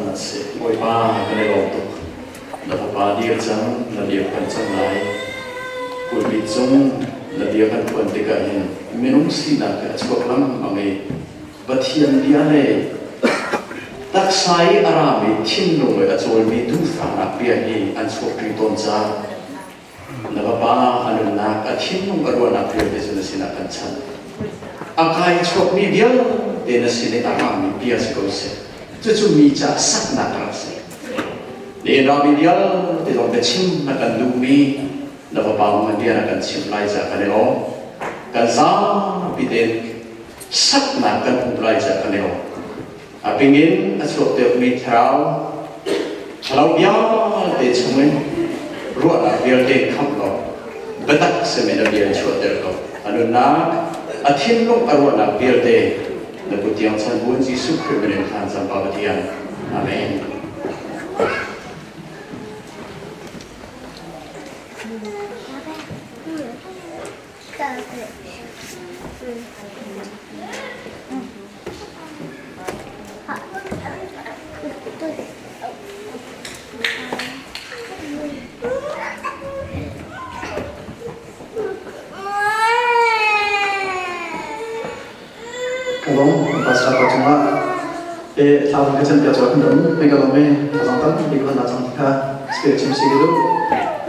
cang hna seh. Bawipa kan i lawm tuk. Na fapa dir cang, na bia phuan cang lai. Pulpit cung na bia kan phuan tikah hin minung sinak he a chuak lengmang i Pathian bia le taksa i a rami thinlung le a cawlmi duhfahnak bia hi an chuakṭi tawn caah na vapa a nunnak a thinlung a ruahnak vialte cu na sinah kan chanh. A kai chuakmi vialte na sin i a rami bia si ko seh. Cucu mi caah saknak rak si. Nihin rami vialte zong biachim na kan duhmi na vapa ngan bia na kan chimh lai caah kan i lawm. Kan zapi tein saknak kan hmuh lai caah kan i lawm. A pingin a chuak deuhmi thlarau ṭhalo vialte chungin ruahnak vialte khamh law biatak simi na bia in chuahter ko. A nunnak, a thinlung a ruahnak vialte na kut tiang chan buin Jesuh Khrih min in thlan cang Pa Pathian. Amen. Ka lawm pastor pa cungah e thla ka chan pia chaw kan um me ka lawm e thazang tampi ka na chang kha spirit chim si lu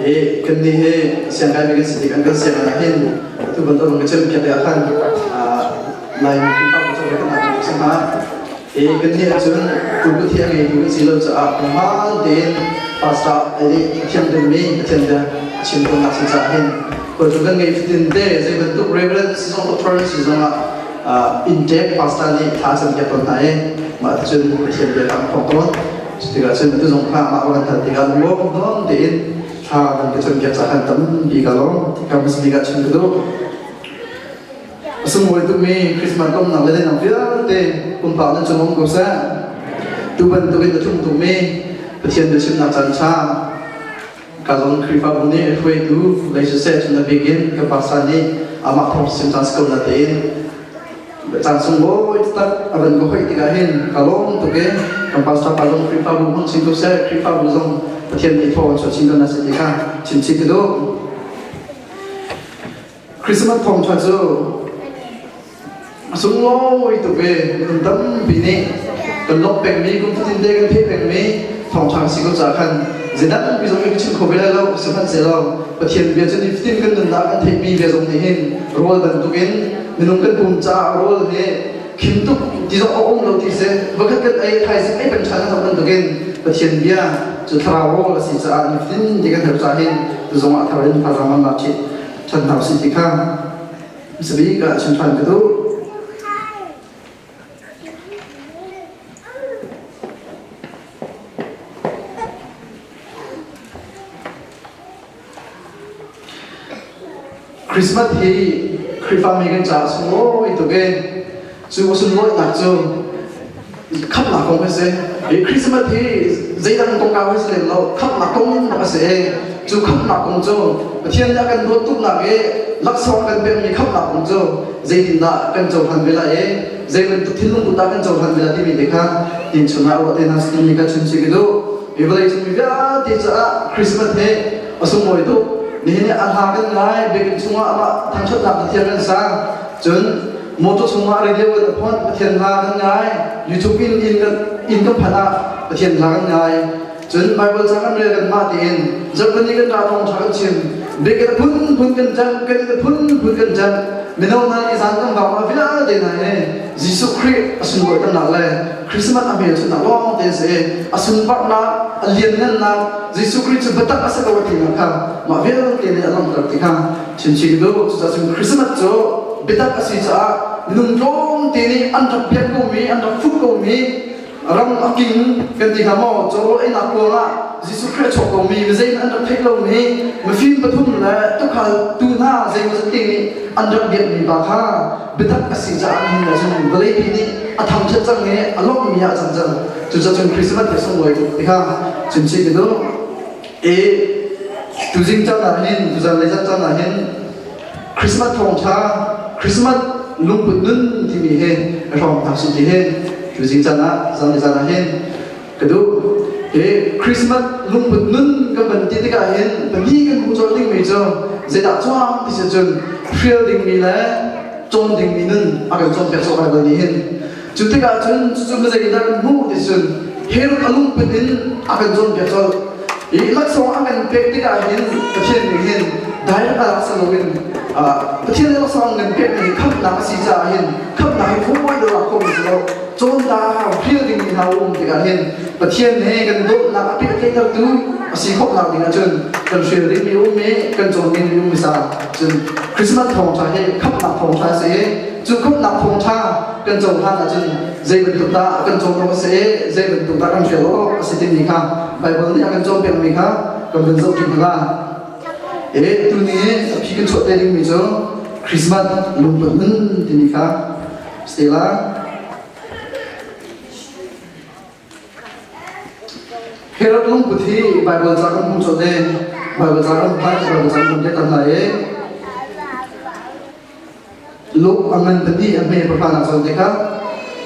e kan ni he siang kai mi kan si kan kan siang ah hin tu bantuk ka chan pia te khan lai mi pa ko chaw kan na sama e kan ni ahcun pulpit hi a ngeitu kan si lo caah normal tein pastor ai thiam dingmi Pathian bia chim tawnnak si caah hin khual cu kan ngei fatin te zei bantuk reverend si zong doctor si zong ah intake pastor nih thla cam piak tawn hna i mah cun Pathian bia kan thawk tawn cutikah cun tu zong kha mah kan hal tikah lungawm nawn tein thla kan ka cam piak caah khan tampi ka lawm tikah muslim ah chim ka duh. A sunglawi tukmi Christmas lawmhnak le daihnak vialte pumpak nan cung um ko seh. Tu bantukin a tlung tukmi Pathian biachimnak caan ṭha ka zong Khrihfabu nih hruaitu lei siseh cun a bik in ka pastor nih amah thawng sim caan si ko na tein caan sunglawi taktak a van ka hoih tikah hin ka lawm tuk i kan pastor pa zong Khrihfabu hmang chin ko seh Khrihfabu zong Pathian nih thaw an chuah chin ko na si ti kha chim chih ka duh. Christmas thawngṭha cu a sunglawi tuk i minung tampi nih kan lawmh pengmi kum fatin te kan theih pengmi thawngṭha si ko caah khan zeidang pi zong in ka chim kho ve lai lo sihmanhsehlaw Pathian bia cu nifatin kan nunnak kan theihmi bia zong nih hin rawl bantukin minung kan pum caah rawl hi khim tuk ti zong a um lo ti si vakhat kan ei thaizing ei peng ṭhan a bantukin Pathian bia cu thlarau rawl a si caah nifatin ti kan herh caah hin tu zong ah thar in thazaang an lak chih ṭhan hna usih ti kha sabik ah chim ṭhan ka duh. Christmas hi Khrihfami kan caah sunglawi tuk i cu a sunlawinak cu khamhnak kong a si. Hi Christmas hi zeidang kongkau hi si lem lo, khamhnak kong a si i cu khamhnak kong cu Pathian nih a kan dawt tuknak i laksawng kan pekmi khamhnak kong cu zeitindah kan cohlan ve lai i zei bantuk thinlung put dah kan cohlan ve lai timi te kha tin chungah ruah te hna timi kha chim si ka duh. Hi vawlei cung mi vialte caah Christmas hi a sunglawi tuk. Nihin i a hla kan ngai, biakinn chungah amah thangṭhatnak Pathian kan sang. Cun motor chungah radio kan phone Pathian hla kan ngai. YouTube in inn kan inn kan phanh ah Pathian hla kan ngai. Cun Bible ca kan rel kan mah tein zarhpini kan ra thawngṭha kan chim. Biakinn phunphun kan ṭanh, kan inn phunphun kan ṭanh. Mino hna nih zan kan vak ah vialte hna hi Jesuh Khrih a sunlawinak le Christmas a hmelchunhnak lawng te a si i a sunparnak a lianngannak Jesuh Khrih cu biatak a si ko a tinak kha mah vialte nih a langhter ti kha chimchih ka duh. Cucaah cun Christmas cu biatak a si caah minung tlawmte nih an rak biak komi an rak fuh komi ram a king kan ti hnga maw cawl einak kuang ah Jesuh Khrih a chuak komi mizei an rak theih lomi mifim pathum le tuukhal tu hna zeimawzat te nih an rak biakmi pa kha biatak a si caah nihin ah cun vawleipi nih a thangṭhat cang i a lawmhmi ah a cang cang. Cucaah cun Christmas hi a sunglawi tuk ti kha chimchih ka duh. I tuzing caan ah hin tuzan lei caan ah hin Christmas thawngṭha Christmas lungput nun timi hi a hrawng hna sih ti hin tuzing caan ah zan lei caan ah hin. Ka duh. Hi Christmas lungput nun kan van ti tikah hin pahnih kan hmuh colh dingmi cu zeidah cuang ti si cun hrial dingmi le cawn dingmi nun a kan cawnpiak cawk Bible nih hin. Cu tikah cun cucu zeidah kan hmuh ti cun Herod a lungput in a kan cawnpiak colh. Hi laksawng a kan pek tikah hin Pathian nih hin direct a lak si loin Pathian nih laksawng kan pekmi hi khamhnak a si caah hin khamhnak hi fawi deuh ah khawh si lo. Cawnta hrial ding mi hna um tikah hin Pathian he kan dawtnak a pehtlaihtertu a si khawhnak ding ahcun kan hrial ding mi um i kan cawn ding mi um sa cun Christmas thawngṭha hi khamhnak thawngṭha a si i cu khamhnak thawngṭha kan cohlan ahcun zei bantuk dah kan cawn awk a si i zei bantuk dah kan hrial awk a si timi kha Baibal nih a kan cawnpiakmi kha kan vun zoh ṭi hna. E tuni a phi kan chuah te dingmi cu Christmas lungput nun timi kha Stella Herod lungput hi Bible ca kan hmuh colh te Bible ca kan hmuh Bible ca kan hmuh te kan lai i Luke a ngan pahnih a hme pahra nak zawn te kha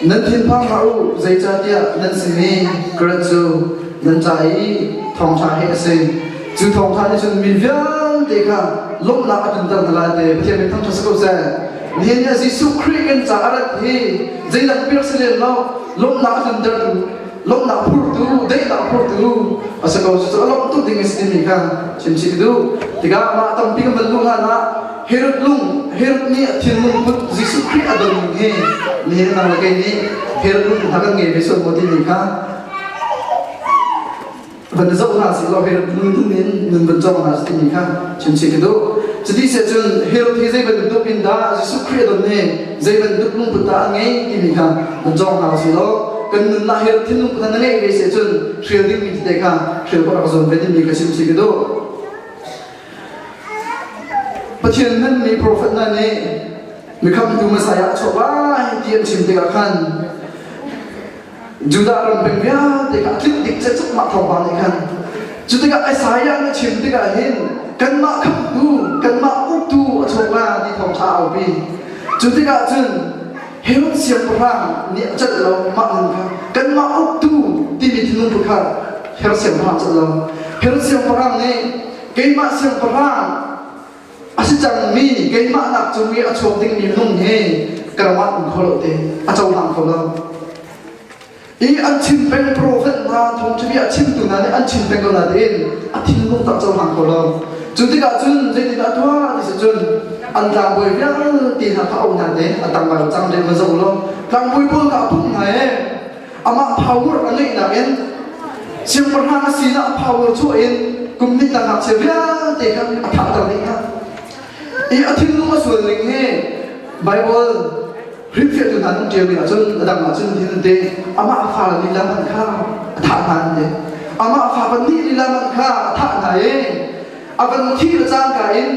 nan thinphang hlah u zeicahtiah nan sin i ka rat cu nan ca i thawngṭha he a si cu thawngṭha nih cun mi vialte kha lawmhnak a tlunter hna lai te Pathian min thangṭhat si ko seh nihin ni ah Jesuh Khrih kan ca a rat hi zeidang piak si lem lo lawmhnak a tluntertu lawmhnak phurtu daihnak phurtu a si ko cu a lawmh tuk ding a si timi kha chimchih ka duh tikah mah tampi kan van luh hlan ah Herod lung Herod nih a thinlung put Jesuh Khrih a don hi nihin nang le kei nih Herod lung hna kan ngei ve sual maw timi kha van zoh hna sih law Herod lung in nun van cawng hna sih timi kha chimchih ka duh. Cuti siah cun Herod hi zei bantuk in dah Jesuh Khrih a don hi zei bantuk lungput dah a ngei timi kha van cawng hna sih law kan nunnak Herod thinlung put na ngeih ve siah cun hrial dingmi tete kha hrial khawh rak zuam ve timi kha chimchih ka duh. Pathian hmanmi profet hna nih mikhamtu Messiah a chuak lai ti an chim tikah khan Judah ram peng vialte kha a tlinh dik cecuk mah thawngpang nih khan cu tikah Isaiah nih a chim tikah hin kanmah khamtu kanmah uktu a chuak la ti thawngṭha a aupi cu tikah cun Herod siangpahrang nih a celh lo mah nun kha kanmah uktu timi thinlung put kha Herod siangpahrang celh lo Herod siangpahrang nih keimah siangpahrang a si cangmi keimah nak cung i a chuak dingmi minung hi ka ram ah um kho lo te a cohlang kho lo i an chim peng profet hna thawngṭhabia a chimtu hna nih an chim peng ko na tein a thinlung tak cohlang kho lo cu tikah cun zeitindah a tuah ti si cun an tlangbawi vialte hna kha a hna te a tang bal cang ding va zoh law tlangbawi pawl kha a pumh hna e amah power a ngeihnak in siangpahrang a sinak power chuah in kum hnih tang ngakchia vialte kha a thahter dih hna i a thinlung a sual ning hi Bible hrilhfiahtu hna an ṭialmi ahcun a dang ahcun hin an ti amah fa lila hmanh kha a thah hna an ti amah fa pahnih lila hmanh kha a thah hna i a van thi le cangka in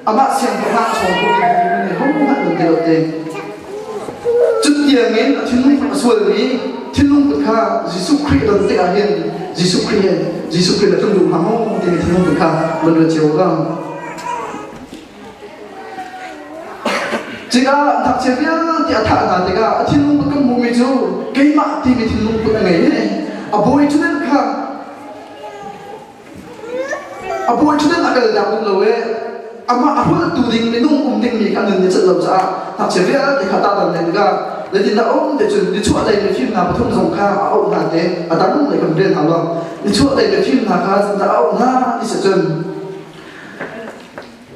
amah siangpahrang chawng ko ding hi hohmanh an ti lo te cutiang in a thinlung a sualmi thinlung put kha Jesuh Khrih don tikah hin Jesuh Khrih he Jesuh Khrih na tlung duh hnga maw timi thinlung put kha van ruat cio ka Tikah ngakchia vialte a thah hna tikah a thinlung put kan hmuhmi cu keimah timi thinlung put a ngei i a bawi ṭhutdan kha a bawi ṭhutdan a kal dak duh lo i amah a hrulhtu ding minung um dingmi kha nun ni cat lo caah ngakchia vialte kha tah dan tikah zeitindah um te cun nichuahlei mifim hna pathum zong kha a auh hna te a dang lei kan rel hna lo nichuahlei mifim hna kha zeitindah a auh hna ti si cun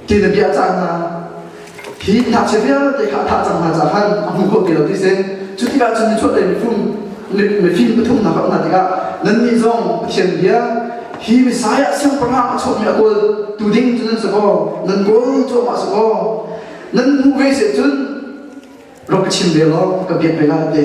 Ti na bia cang hna hi ngakchia vialte kha a thah cang hna caah khan a hmu kho ti lo ti si cu tikah cun nichuahlei mifim mifim pathum hna kha hna tikah nannih zong Pathian bia hi Messiah siangpahrang a chuakmi a kawl tu ding cu nan si kaw nan kawl cuahmah si kaw nan hmuh ve seh cun rak ka chim ve law ka biak ve la ti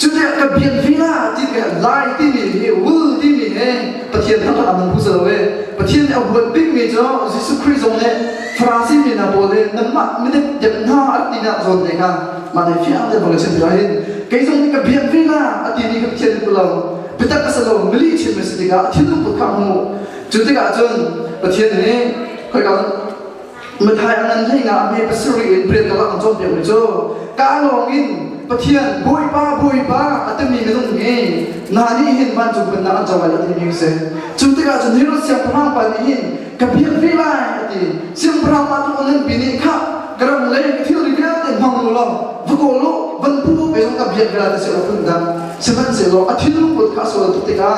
cu tikah ka biak ve la ti tikah lai timi hi will timi hi Pathian thangṭhat ah nan hu lo e Pathian nih a huat bikmi cu Jesuh Khrih zong nih Farasi mi hna pawl nih nanmah minit dep hna an ti nak zawn te kha mah nih fiang te bang chim tikah hin kei zong nih ka biak ve la a timi kha Pathian nih lo biatak a si lo mili chim a si tikah a thinlung put kha hmu cu tikah cun Pathian nih khoi ka Mathai a ngan hlei nga a hme pasarih in rian ka lak an cawnpiakmi cu ka lawng in. Pathian Bawipa Bawipa a timi minung hi hna nih hin vancung pennak an co lai lo timi si. Cu tikah cun Herod siangpahrang pa nih hin ka biak ve lai a ti. Siangpahrang pa tu nganpi nih khah ka ram le ka thilri vialte hmang u law va kawl u van pu ve zong ka biak ve lai ti seh phun dang. Sihmanhsehlaw a thinlung put kha a sual tuk tikah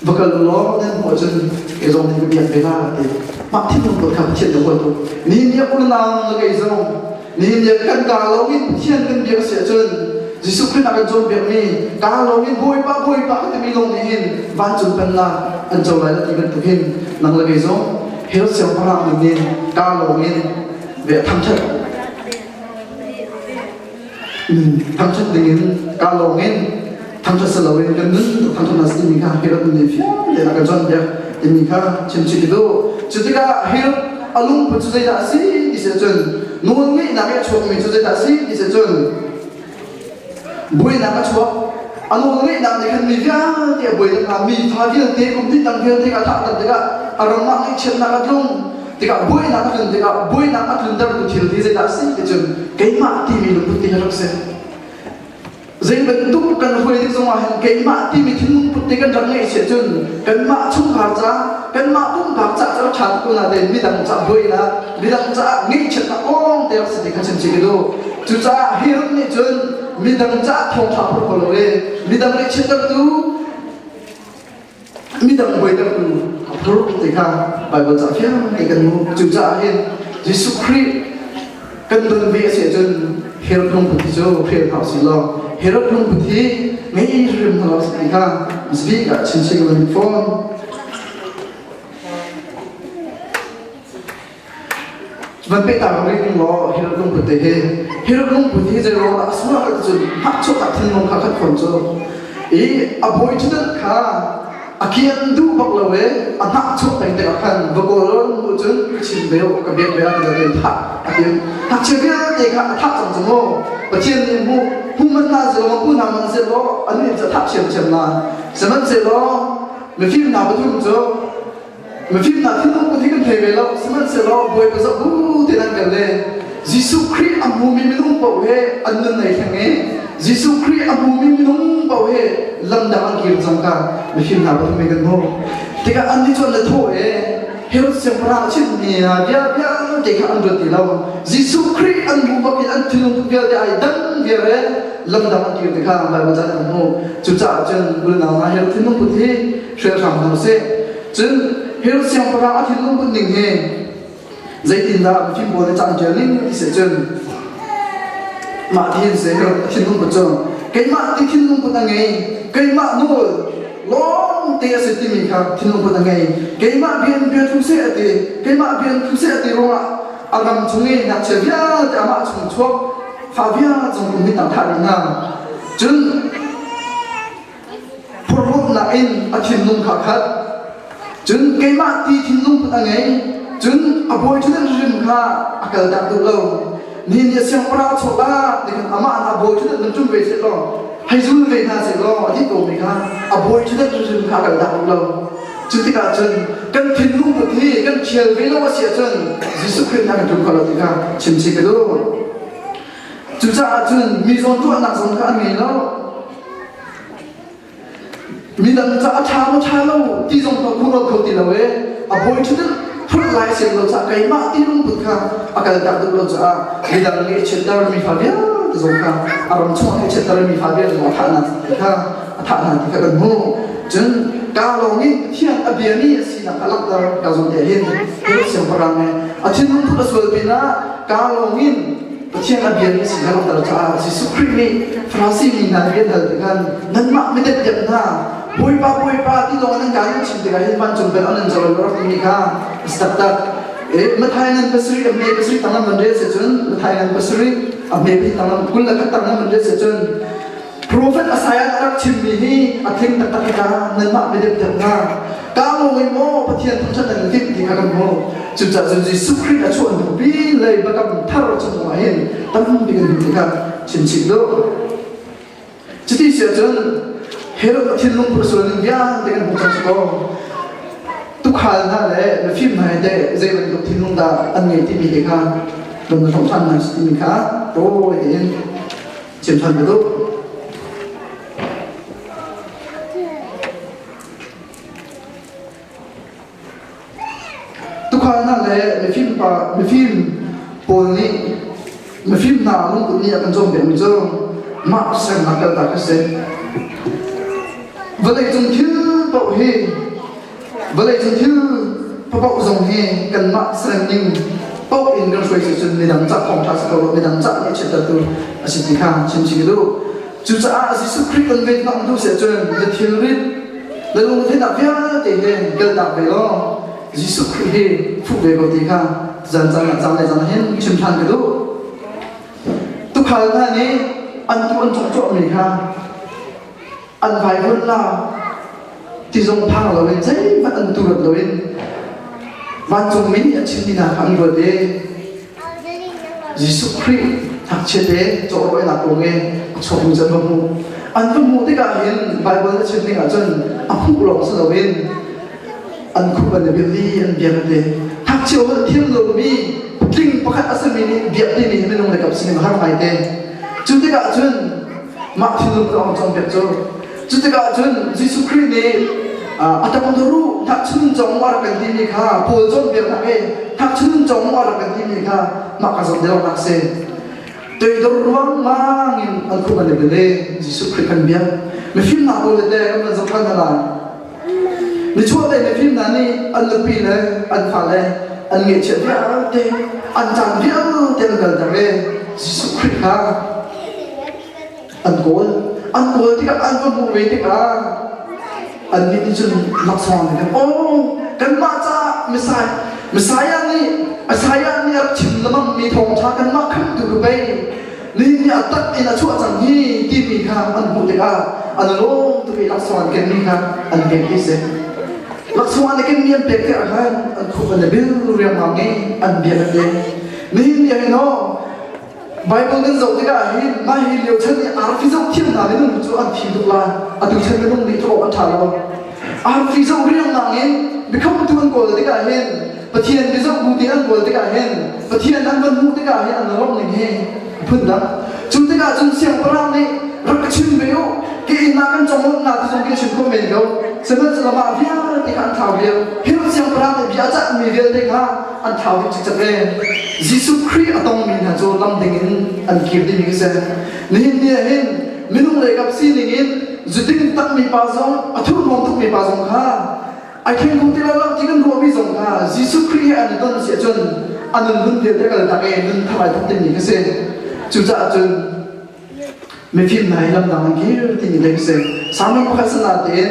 va kal u law nan hmuh ahcun kei zong nih ka biak ve la ti. Mah thinlung put kha Pathian na huat tuk. Nihin ni a unang na kei zong Nihin ni kan kaa lawngin Pathian kan biak a si ahcun Jesuh Khrih a kan cawnpiakmi kaa lawngin Bawipa Bawipa ka timi lawng nih hin vancung pennak an co lai lo ti bantuk hin nang le kei zong Herod siangpahrang ning in kaa lawngin ve thangṭhat thangṭhat dingin kaa lawngin thangṭhat si loin kan nun tuk thangṭhat hna si timi kha Herod nih fiang tein a kan cawnpiak timi kha chimchih ka duh. Cu tikah Herod a lungput cu zeidah a si ti si ahcun nawlngeihnak i a chuakmi cu zeidah a si ti si ahcun buainak a chuak. A nawlngeihnak nih khan mi vialte a buaiter hna, mi fa vialte, kum hnih tang vialte kha a thahter tikah a ram ah ngaihchiatnak a tlung. Tikah buainak a tlun tikah buainak a tluntertu thil hi zeidah a si ti cun keimah timi lungput ti hi a rak si. Zei bantuk kan hruai tik zongah hin keimah timi thinlung put te kan rak ngeih si ahcun kanmah chungkhar ca kanmah pumpak ca cu ṭha tuk ko nain midang ca buainak midang caah ngeihchiatnak kong te rak si ti kha chim chih ka duh. Cucaah Herod nih cun midang caah thawngṭha phur kho lo i midang ngaihchiattertu midang buaitertu a phur ti kha Baibal ca fiang te kan hmuh. Cucaah hin Jesuh Khrih kan don ve a si ahcun Herod lungput hi cu hrial hna usih law Herod lungput hi ngei hrim hna lo ti kha bik ah chinchin kan fawn. Van pehtak rih ning law Herod lungput te hi Herod lungput hi zei ruang dah a sual ti cun hnahchuah ah thinlung kha khat fawn cu i a bawi ṭhutdan kha a kian duh bak lo i a hnahchuah peng tikah khan va kawl mu cun ka chim ve ka biak ve ti lo thah a tim ngakchia vialte kha a thah cang cu mu Pathian nih mu pu man na selaw pu na man selaw an nih cu thah ṭhiamṭhiam na sihmanhsehlaw mifim hna pathum cu Mifim hna thinlung put hi kan thei ve lo sihmanhsehlaw Bawipa zoh bu tein an kal le Jesuh Khrih a hmumi minung paoh he an nun ei theng i Jesuh Khrih a hmumi minung paoh he lamdang an kir cang ka mifim hna pathum hi kan hmuh. Tikah an nih cu an le thawh i Herod siangpahrang a chimmi hna bia vialte kha an ruat ti lo. Jesuh Khrih an hmuh bak in an thinlung put vialte ai dang viar i lamdang an kir ti kha Baibal ca an hmuh. Cucaah cun unau hna Herod thinlung put hi hrial hram hna usih. Cun Herod siangpahrang a thinlung put ning hi zeitindah mifim pawl nih ca an ṭial ning ti si cun mah ti hin si Herod a thinlung put cu keimah ti thinlung put a ngei keimah nawl lawng te a si timi kha thinlung put a ngei keimah bian bia thu seh a ti keimah bian thu seh a ti ruangah a ram chung i ngakchia vialte amah chung chuak fa vialte zong kum hnih tang thah dih hna cun Phorhlawtnak in a thinlung kha a khat. Cun keimah ti thinlung put a ngei. Cun a bawi ṭhutdan hrim kha a kaltak duh lo. Nihin ni a siangpahrang a chuak ah ti khan amah a bawi ṭhutdan van ṭum ve seh law, hei zul ve hna seh law a dih komi kha a bawi ṭhutdan hrim kha a kaltak duh lo. Cu tikah cun kan thinlung put hi kan ṭhial ve lo a si ahcun Jesuh Khrih hna kan ṭum kho lo ti kha chimchih ka duh. Cucaah cun mi zawn ruahnak zong kha an ngei lo. Midang ca a ṭha maw ṭha lo ti zong kha khuaruat kho ti lo i a bawi ṭhutdan phurh lai sian lo caah keimah ti lungput kha a kaltak duh lo caah midang nih a chiatter mi fa vialte zong kha a ram chungah a chiatter mi fa vialte zong a thah hna ti kha a thah hna ti kha kan hmuh. Cun kaa lawng in Pathian a biami a sinak a langhter ka zawn te hin Herod siangpahrang nih a thinlung put a sual pinah kaa lawng in Pathian a bia nih si kan langhter caah Jesuh Khrih nih Farasi mi hna nih bian hal tikhan nanmah midepdep hna Bawipa Bawipa ti lawng nan kaan chim tikah hin vancung bel an zo lo rak timi kha a si taktak. E Mathai ngan pasarih a hme pasarih tang man rel se cun Mathai ngan pasarih a hme pasarih tang 21 tang man rel se cun Profet Isaiah a rak chimmi hi a tling taktak hi ta nanmah midepdep hna ka lawng in maw Pathian thangṭhat nan timh ti kha kan hmuh. Cucaah cun Jesuh Khrih a chuah hnu pin lei biakam thar chung ah hin tampi kan hmuh tikah chimchih duh. Cuti si ahcun Herod a thinlung put a sual ning vialte kan hmuh cang si kaw tukhal hna le mifim hna hi teh zei bantuk thinlung dah an ngei timi te kha kan hrawm ṭhan hna timi kha tawi tein. Chim than ka duh. Tuukhal hna le mifim pa mifim pawl nih mifim hna lungput nih a kan cawnpiakmi cu mah sernak kaltak a si. Vawleicung thil paoh hi vawleicung thil paoh zong hi kanmah serning paoh in kan hruai si cun midang cah thawngṭha si ko lo midang cah nih chiattertu a si ti kha chim chih ka duh. Cucaah Jesuh Khrih kan ven bang duh seh cun na thilrit na lungthinnak vialte he kaltak ve law Jesuh Khrih hi fuh ve ko ti kha zan caan ah caan le caan hin chim ṭhan ka duh. Tukhal hna nih an tu an cawhcawhmi kha an vaivun la tizong phang loin zeihmanh an tu rat loin vancungmi nih a chimmi hna kha an ruat i Jesuh Khrih ngakchia te cawhrawinak kong i a chuakmi cu an va hmuh. An va hmuh tikah hin Baibal a chim ning ahcun a hmuh lawng si loin an khup an i bil i an biak an ti. Ngakchia holh thiam lomi patling pakhat a simi nih biak timi hi minung le kap sining a har ngai te. Cu tikah cun mah thinlung cu a hung cawnpiak cu. Cu tikah cun Jesuh Khrih nih a tam duru hngakchun cong a rak kan timi kha Paul cawnpiaknak i hngakchun cong a rak kan timi kha mah ka zong delawknak si. Toidor ruangmang in an khum an i bil i Jesuh Khrih kan biak. Mifimnak pawl le kan van zoh ṭhan hna lai. Nichuahlei mifim hna nih an nupi le an fale an ngeihchiah vialte an caan vialte an kalter i Jesuh Khrih kha an kawl an kawl tikah an va hmuh ve tikah annih nih cun laksawng an kan oh kanmah caah Messiah Messiah nih Isaiah nih a rak chim lemangmi thawngṭha kanmah khamhtu ka pei nihin ni a tak in a chuah cang hi timi kha an hmuh tikah an lawm tuk i laksawng an kenmi kha an pek hi si laksawng an kenmi an pek tikah khan an khup an i bil riangmang i an biak an leng nihin ni ah hin Bible kan zoh tikah hin mah hi lio chan i arfi zoh thiam hna minung cu an thi tuk lai. Atu chan minung nih tuk awk an ṭha lo. Arfi zoh riangmang in biakhamtu an kawl tikah hin Pathian biazoh bu ti an kawl tikah hin Pathian an van hmuh tikah hin an lawmh ning hi phun dang. Cu tikah cun siangpahrang nih rak ka chim ve u ke inn ah kan conglawmh na ti zong khi chim kho men ko. Sihmanhsehlaw mah vialte kha an thlau vial. Herod siangpahrang nih bia a cahmi vialte kha an thlau dih cikcek ve. Jesuh Khrih a tongmi hna cu lam ding in an kir dimi khi si. Nihin ni ah hin minung lei kap sining in zuding takmi pa zong a thurhnawm tukmi pa zong kha ai thleng kho ti lai lo ti kan ruahmi zong kha Jesuh Khrih he an i ton si ahcun a nun hun vialte kal tak i nun thar ai thawk dingmi khi si. Cucaah cun mifim hna hi lam dang an kir timi te khi si. Samuel pakhat sana tein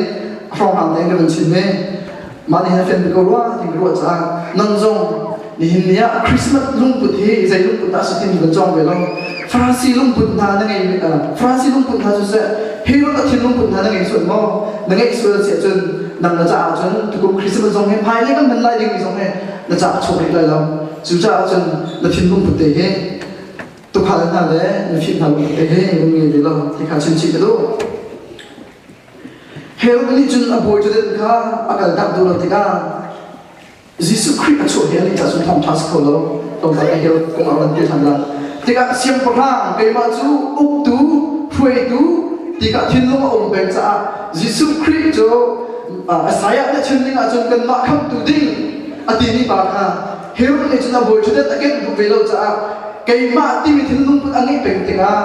a hrawnghrang tein ka van chim ve. Mah nih hin a fian ko rua ti ka ruah caah nang zong nihin ni ah Christmas lungput hi zei lungput dah a si timi van cawng ve lo. Farasi lungput hna na ngei Farasi lungput hna cu seh Herod a thin lungput hna na ngei sual maw? Na ngeih sual si ahcun nang na caah cun tukum Christmas zong hi hmailei kan hman lai dingmi zong hi na caah a chuak rih lai lo. Cucaah cun na thin lungput te hi tukhal hna le mifim hna lungput te hi vun ngei ve lo ti kha chim chih ka duh. Herod nih cun a bawi ṭudan kha a kaltak duh lo tikah Jesuh Khrih a chuah hi anih cah cun thawngṭha si kho lo. Tlawmpal ka Herod kong ah van ti ṭhan la. Tikah siangpahrang keimah cu uktu, hruaitu tikah thinlung a um peng caah Jesuh Khrih cu Isaiah nih a chim ning ahcun kanmah khamhtu ding a timi pa kha Herod nih cun a bawi ṭhudan a kenh duh ve lo caah keimah timi thinlung put a ngeih peng tikah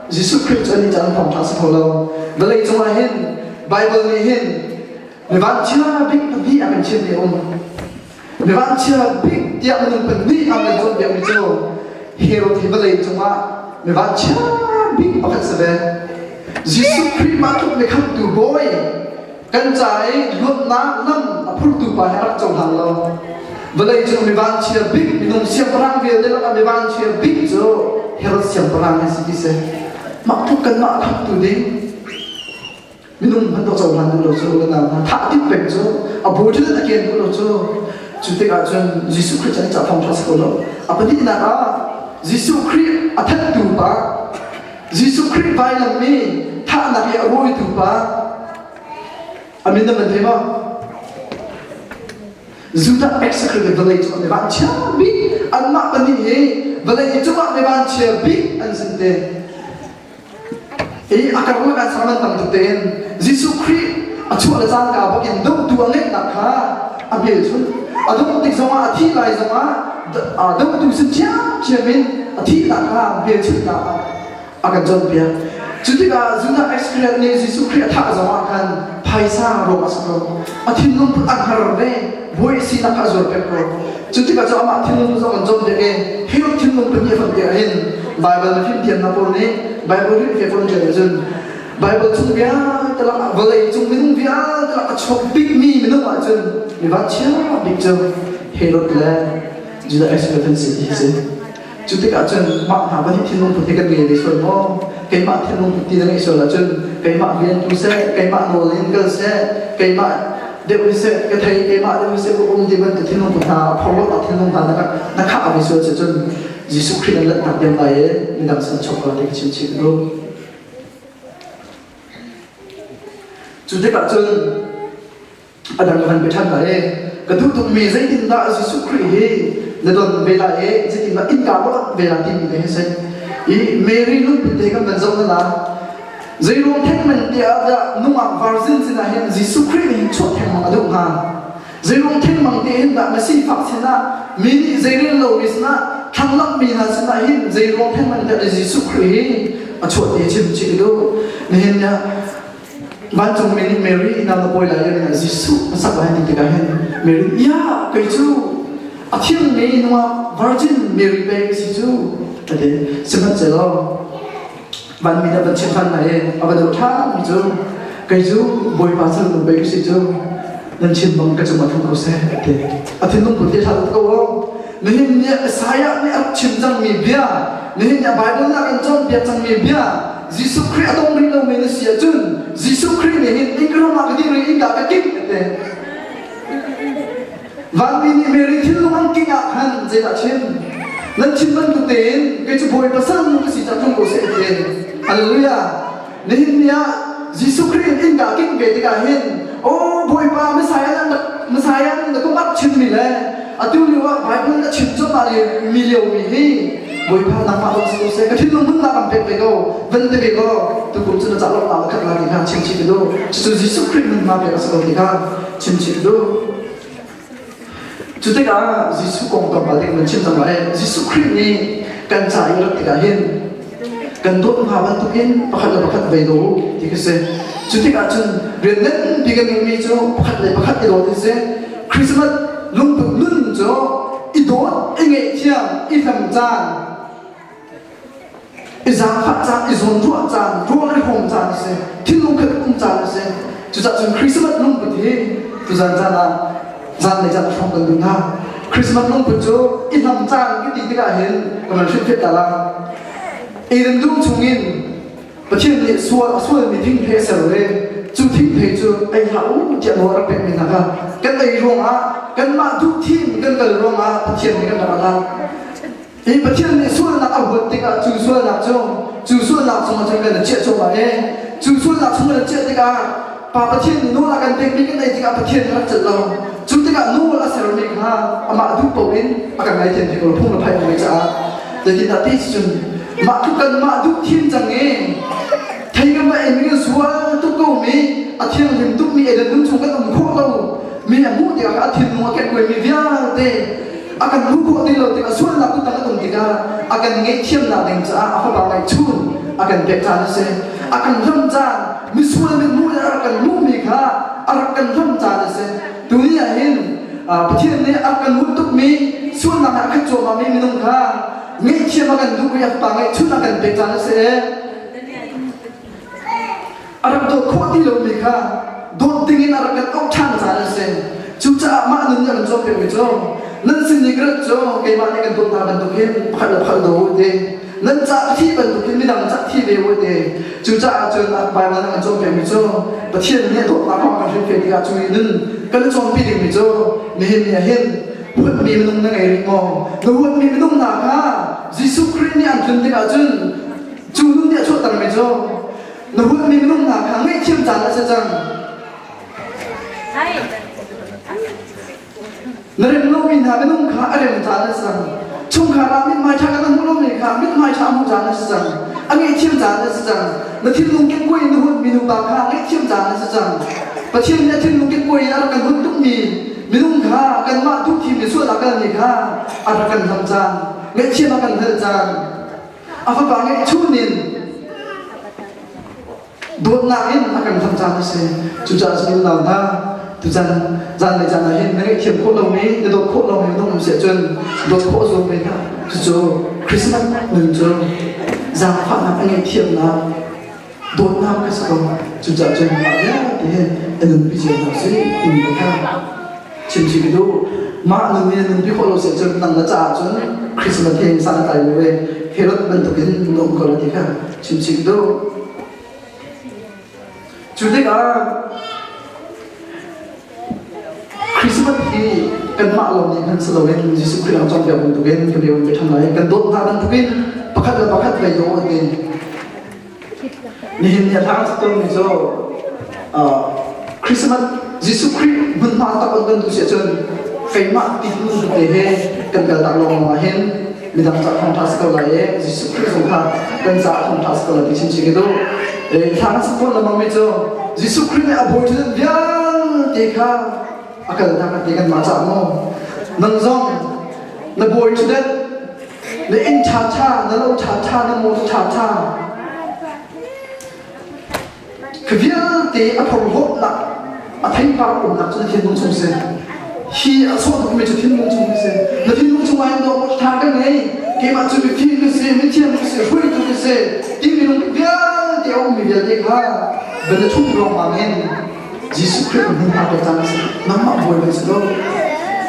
Jesuh Khrih cu anih caan thawngṭha si kho lo. Vawlei cungah hin Baibal nih hin mi vanchia bik pahnih a kan chimmi a um. Mi vanchia bik tiah minung pahnih a kan cawnpiakmi cu Herod hi vawlei cungah mi vanchia bik pakhat si ve. Jesuh Khrih mah tluk mi khamhtu bawi kan ca i luatnak lam a phurtu pa hi a rak cohlang lo. Vawlei cung mi vanchia bik minung siangpahrang vialte lakah mi vanchia bik cu Herod siangpahrang hi si ti si. Mah tluk kanmah khamhtu ding minung hmanh dawh cohlan duh lo cu kan hna thah tik peng cu a bu thil a ken duh lo cu cu tikah cun Jesuh Khrih chan ca thawngṭha si ko lo a pahnihnak ah Jesuh Khrih a thattu pa Jesuh Khrih vailam mi thahnak i a rawitu pa a min na man thei maw Judah execrated vawlei cung mi vanchia bik anmah pahnih hi vawlei cungah mi vanchia bik an sin te. I a karlak ah sermon tam tuk tein Jesuh Khrih a chuah le cangka bakin dohtu a ngeihnak kha a hmelchunh. A dongh tik zongah a thih lai zongah dohtu sin ṭhiamṭhiam in a thihnak kha hmelchunhnak ah a kan cawnpiak. Cu tikah Judah Iscariot nih Jesuh Khrih a thah zongah khan phaisa ruang a si ko. A thinlung put a hngar ve, bawi a sinak kha a zuar pek ko. Cu tikah cu amah thinlung zong an cawnpiak i Herod thinlung pahnih a fonh tiah hin Baibal na fimthiamnak pawl nih Baibal rin fe pawl ṭial ahcun Baibal chung vialte lakah vawlei cung minung vialte lak a chuak bikmi minung ahcun mi vanchia bik cu Herod le Judah Iscariot an si ti hi si. Cu tikah cun mah hna pahnih thinlung put hi kan ngei ve sual maw? Keimah thinlung put ti na ngeih sual ahcun keimah rian tu seh, keimah nawl in kal seh, keimah deuh hi seh, ka thei keimah deuh hi seh ka um ti bantuk thinlung put hna phorhlawtnak thinlung hna na khah ve sual si cun Jesuh Khrih nan lanhnak diam lai i midang sin chok la ti ka chim chih duh. Cu tikah cun a dang ka van pe ṭhan lai i ka duh tukmi zeitindah Jesuh Khrih hi na don ve lai i zeitindah innka bolh ve lai timi te hi si. I Mary lungput te kan van zoh na la zeiruang theng men tiah dah nungak virgin sinah hin Jesuh Khrih nih hin chuah thengmang a duh hnga? Zeirung thengmang tein dah na sifak sinah mi nih zeirel lomi sinah thlanglakmi hna sinah hin zeiruang thengmang dah Jesuh Khrih hi a chuah ti chim chih duh. Nihin ah vancungmi nih Mary na na pawi lai in Jesuh na sak lai ti tikah hin Mary ya kei cu a thiangmi nungak Virgin Mary pei ka si cu a ti. Sihmanhsehlaw vanmi nih a van chimh ṭhan hna i a va doh ṭhanmi cu kei cu Bawipa salnu pei ka si cu nan chim bang ka cungah tlung ko seh a ti. A thinlung put hi a ṭha tuk ko aw. Nihin ni ah Isaiah nih a rak chim cangmi bia, nihin ni ah Bible nih a kan cawnpiak cangmi bia, Jesuh Khrih a tong rih lomi na si ahcun Jesuh Khrih nih hin inn ka ram ah ka dir i innka ka kingh a ti. Vanmi nih Mary thinlung an kingh ah khan zeidah chim? Nan chim bantuk tein kei cu Bawipa salnu ka si cang tlung ko seh a ti. Hallelujah! Nihin ni ah Jesuh Khrih in innka kingh ve tikah hin aw Bawipa Messiah nan rak Messiah na kong rak chimmi le atu lio ah Bible na chim cuahmah mi lio mi hi Bawipa nangmah lawng si ko seh ka thinlung hmunnak kan pek ve ko van ti ve ko tukum cu na cah lawmhnak khat la ti kha chim chih ka duh cucu Jesuh Khrih min hma pek a si ko ti kha chim chih ka duh cu tikah Jesuh kong tlawmpal ding van chim cang lai Jesuh Khrih nih kan ca i rat tikah hin kan dawt hna bantukin pakhat le pakhat vei do ti khi si cu tikah cun rian nganpi kan ngeihmi cu pakhat le pakhat i dawt in si Christmas lungput nun cu i dawt i ngaihthiam i hlam caan i zaangfah caan i zawnruah caan rual i hrawm caan a si thinlung khat um caan a si cucaah cun Christmas lungput hi tuzan caan ah zanlei caan a hrawm kan duh hna Christmas lungput cu i hlam caan ka ti tikah hin ka van hrilhfiah ta la Eden dum chungin Pathian nih sual a sualmi thingthei a ser ve cu thingthei cu ei hlah u tiah nawl a rak pekmi hna kha kan ei ruangah kanmah duh thim kan kal ruangah Pathian nih kan rak a hlah Hi Pathian nih sualnak a huat tikah cu sualnak cu cu sualnak chungah cun kan i chiah cuahmah i cu sualnak chung kan i chiah tikah Pa Pathian nih nawl a kan pekmi kan ei tikah Pathian nih a rak celh lo. Cu tikah nawl a sermi kha amah duh paoh in a kan ngaithiam ti ko phung le phai a ngei caah zeitindah ti cun mah tluk kanmah duh thim cang i thei kan va ei mi kan sual tuk ko mi a thianghlim tukmi Eden dum chung kan um khawh lo mi a hmuh tikah a thinlung a kekkuaimi vialte a kan hmuh khawh ti lo tikah sualnak tu tang a um tikah a kan ngaihthiamnak ding caah a fapa ngaihchun a kan pek caan a si a kan hlam caan misual mithmuh in a rak kan hmuhmi kha a rak kan hlam caan a si tuni ah hin Pathian nih a kan hmuh tukmi sualnak ah a khat cuahmahmi minung kha ngaihthiam a kan duh i a fapa ngaihchun a kan pek caan a si a rak dawt khawh ti lomi kha dawt dingin a rak kan auh ṭhan caan a si. Cucaah mah nun nih a kan cawnpiakmi cu nan sin i ka rat cu keimah nih kan dawt hna bantukin pakhat le pakhat daw u ti. Nan cah thi bantukin midang cah thi ve u ti. Cucaah cun Baibal nih a kan cawnpiakmi cu Pathian nih a dawtnak kong a kan hrilhfiah tikah cu i nun kan i cawnpi dingmi cu nihin ni ah hin huatmi minung na ngei rih maw? Na huatmi minung hna kha Jesuh Khrih nih an tlun tikah cun Cu nun nih a chuahtermi cu na huatmi minung hna kha ngaihthiam caan a si cang. Na rem lomi hna minung kha a rem caan a si cang. Chungkhar ah mithmai ṭha kan hmuh lomi kha mithmai ṭha a hmuh caan a si cang. A ngaihthiam caan a si cang. Na thinlung kekkuai in na hunmi nupa kha ngaihthiam caan a si cang. Pathian nih a thinlung kekkuai in a rak kan hun tukmi minung kha kanmah duhthim i sual a kalmi kha a rak kan hlam caan, ngaihthiam a kan hal caan. A fapa ngeihchun in dawtnak in a kan hlam caan a si. Cucaah cun unau hna, tuchan zanlei caan ah hin na ngaihthiam khawh lomi, na dawt khawh lomi minung um si ahcun dawt khawh zuam ve hna. Cucu Christmas nun cu zaangfahnak a ngaihthiamnak, dawtnak a si ko. Cucaah cun mah vialte hin a nunpi cio hna sih timi kha chimchih ka duh. Mah nun nih na nunpi khawh lo si ahcun nang na caah cun Christmas hi san a tlai lo ve. Herod bantukin na um ko lai ti kha chimchih ka duh. Cu tikah Christmas hi kanmah lawng nih hman si loin Jesuh Khrih ang cawnpiak bantukin kan rian ve ṭhan lai. Kan dawt hna bantukin pakhat le pakhat vei daw an ti. Nihin ni a thang tuk mi cu Christmas Jesuh Khrih hmunhma tak on kan duh si ahcun keimah ti nun te he kan kal tak lawng ah hin midang ca thawngṭha si ko lai i Jesuh Khrih zong kha kan caah thawngṭha si ko lai ti chinchin ka duh. Thla kan sak tawn lengmang mi cu Jesuh Khrih nih a bawiṭhutdan vialte kha a kalnak a ti kanmah caah maw nang zong na bawiṭhutdan na inn ṭhaṭha na lo ṭhaṭha na motor ṭhaṭha Khi vialte a phorhlawtnak a theipar umnak cu na thinlung chung si. Hi a sawh tukmi cu thinlung chung si. Na thinlung chung ah hin dawh ṭha ka ngei. Keimah cu mifim ka si, mithiam ka si, hruaitu ka si. Ti minung vialte a ummi vialte kha van na chung ruangmang in Jesuh Khrih hmun hna pek cang si. Nangmah bawi ban si lo.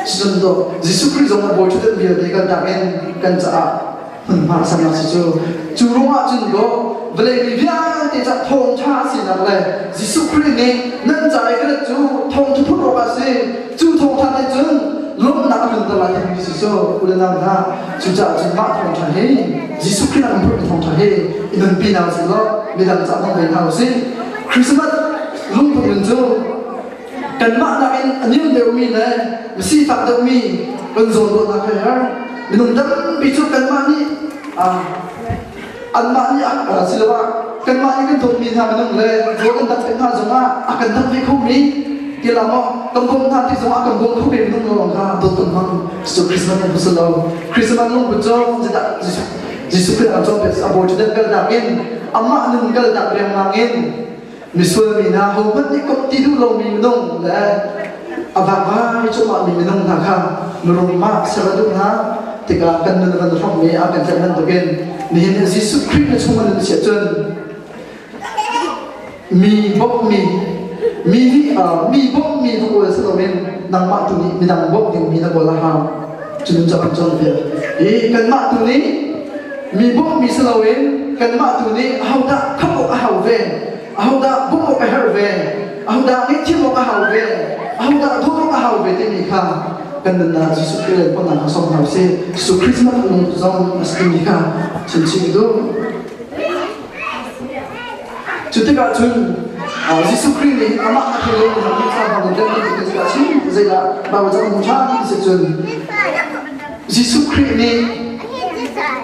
Cun do Jesuh Khrih zong a bawi ṭhutdan vialte kan tak in kan caah hmunhma samnak si cu cu ruangah cun kaw vawlei mi vialte ca thawngṭha sinak le Jesuh Khrih nih nan ca i ka rat cu thawngṭha phurh awk ah si cu thawngṭha nih cun lawmhnak a tlunter lai timi si cu u le nau hna cucaah cun mah thawngṭha hi Jesuh Khrih an phurhmi thawngṭha hi i nunpi hna usih law midang ca hmang ve hna usih Christmas lungput nun cu kanmah nakin a niam deuhmi le sifak deuhmi kan zawnruahnak he har minung tampi cu kanmah nih anmah nih siloah kanmah nih kan dawtmi hna minung le rawl kan dangh hna zongah a kan dangh ve khomi tilah maw kan bawmh hna ti zongah kan bawm kho ve minung lawng kha dawt kan hmang cu Christmas kan si lo Christmas lungput cu zeidah Jesuh Khrih a cawnpiak a bawi ṭhutdan kalnak in amah nun kalnak riangmang in Misual mi hna hohmanh nih komh ti duh lomi minung le a vakvai cuahmah mi minung hna kha mirum mah ser a duh hna tikah kan nun van hrawmmi a kan tlaih bantukin nihin ni Jesuh Khrih na chung an si ahcun mi bawmhmi mi nih mi bawmhmi na kawl si loin nangmah tu nih midang bawmh dingmi na kawl a hau cu nun cak an cawnpiak i kanmah tu nih Mi bawmhmi si loin kanmah tu nih ahodah khamh awk a hau ve, ahodah bawmh awk a herh ve, ahodah ngaihthiam awk a hau ve, ahodah dawt awk a hau ve timi kha kan nunnak Jesuh Khrih le pawnak kha sawm hna usih. Jesuh Christmas lung zong a si timi kha chimchih ka duh. Cu tikah cun Jesuh Khrih nih amah a thei lomi hna nih thla hmang in kan ti tikah chim zeidah Baibal cang hmu ṭhan ti si cun Jesuh Khrih nih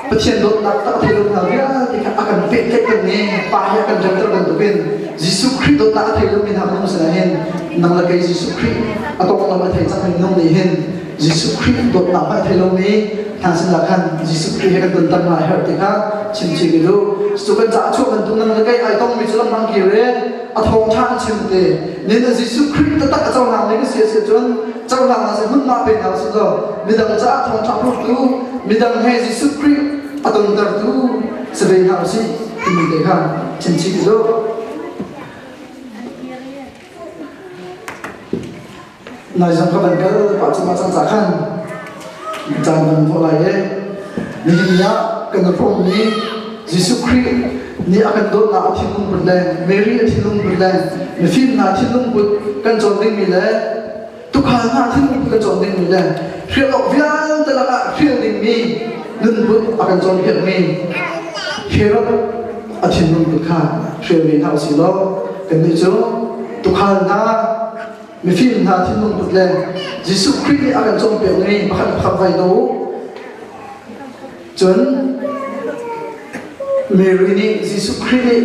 Pathian dawtnak tak a thei lo hna vialte kha a kan pehtlaih kan ni Pa he a kan remter bantukin Jesuh Khrih dawtnak a thei lomi hna minung sinah hin nang le kei Jesuh Khrih a konglam a thei cangmi minung nih hin Jesuh Khrih dawtnak hmanh a thei lomi hna sinah khan Jesuh Khrih he kan tonter hna a herh ti kha chimchih ka duh. Cu kan caah chuah bantuk nang le kei ai tongmi cu lamhmang kir i a thawngṭha an chim te nin Jesuh Khrih taktak a cohlang ding a si a si cun cohlang na si hmunhma pe hna usih law midang caah thawngṭha phurtu midang he Jesuh Khrih a tontertu si ve hna usih timi te kha chimchih ka duh. Nai zong ka van kal pah cu mah cang ca khan caan van thawh lai i nihin ni ah kan hrawmmi Jesuh Khrih nih a kan dawtnak a thinlung put le Mary a thinlung put le mifim hna thinlung put kan cawn dingmi le tukhal hna thinlung put kan cawn dingmi le hrial awk vialte lakah hrial dingmi nunput a kan cawnpiakmi Herod a thinlung put kha hrial ve hna usih law kannih cu tukhal hna mifim hna thinlung put le Jesuh Khrih nih a kan cawnpiakmi pakhat pakhat vai do u. Cun Mary nih Jesuh Khrih nih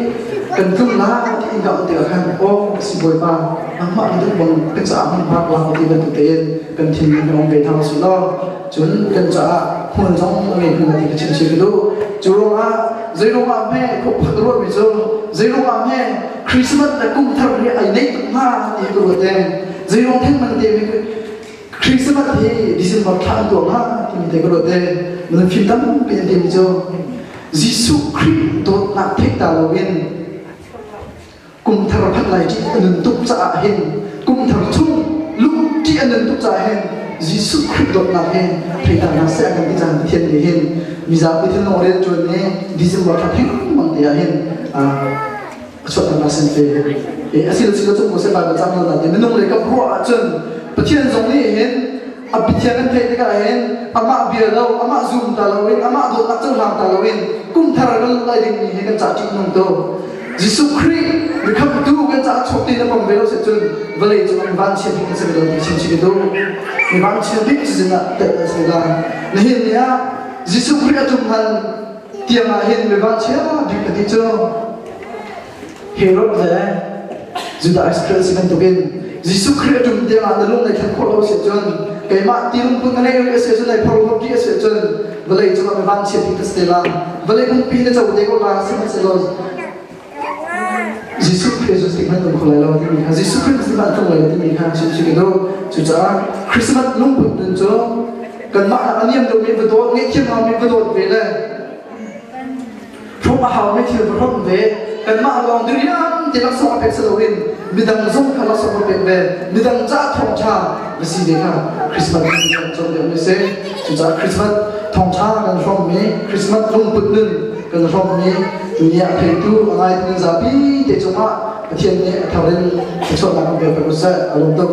Kan tlung la ti in ka on tikah khan aw si Bawipa nangmah na duh bang kan caah hmunhma la ti bantuk tein kan thinlung hi ong ve thang si law cun kan caah hmun zong a ngei hmun ti ka chim si ka duh. Cu ruangah zei ruangah hme khophat ruahmi cu zei ruangah hme Christmas le kum thar hi ai neih tuk hnga ti ka ruat e. Zei ruang theng man te mi Christmas hi December thla an tuah hnga timi te ka ruat e. Nan fim tampi an timi cu Jesuh Khrih dawtnak theih ta loin kum thar phat lai ṭih a nun tuk caah hin kum thar chung lung ṭih a nun tuk caah hin Jesuh Khrih dawtnak hi thei ta hna seh kan ti caan Pathian nih hin mizapi thinlung rian ṭuan i December thla thengmang te ah hin a chuahter hna sin te e asilo silo cu Moses Bible cang lo na ti minung le ka ruah ahcun Pathian zong nih hin a Pathian kan theih tikah hin amah bia lo amah zum ta loin amah dawtnak cohlang ta loin kum thar kan lai ding mi hi kan ca ṭih nung tu Jesuh Khrih mikhamtu kan caah chuak ti na pom ve lo si cun vawlei cung mi vanchia bik na si lo ti chim chim tu mi vanchia bik cizin ah tel na si la nihin ni ah Jesuh Khrih a tum han tiang ah hin mi vanchia bik na ti cu Herod le Judah Iscariot si bantukin Jesuh Khrih a tum tiang ah na lung nei thlen khawh lo si cun keimah ti lungput na ngei rih a si cun nei phor ti a si cun vawlei cungah mi vanchia bik na si te la vawlei pumpi na co te ko la sihmanhsehlaw Jesuh Khrih cu stik hmanh um kho lai lo timi kha Jesuh Khrih stik hmanh tlung lai lo timi kha chim si ka duh cucaah Christmas lungput nun cu kanmah nak a niam deuhmi va dawt ngaihthiam haumi va dawt ve le hrawm a haumi thil va hrawm ve kanmah lawng diriam te laksawng a pek si loin midang zong kha laksawng va pek ve midang caah thawngṭha va si ve kha Christmas kan cawn deuh mi si cucaah Christmas thawngṭha kan hrawmmi Christmas lungput nun kan hrawmmi tuni ah theitu a ngaitu nan zapi te cungah Pathian nih a thar in thluachuahnak kan pek ko seh a lawm tuk.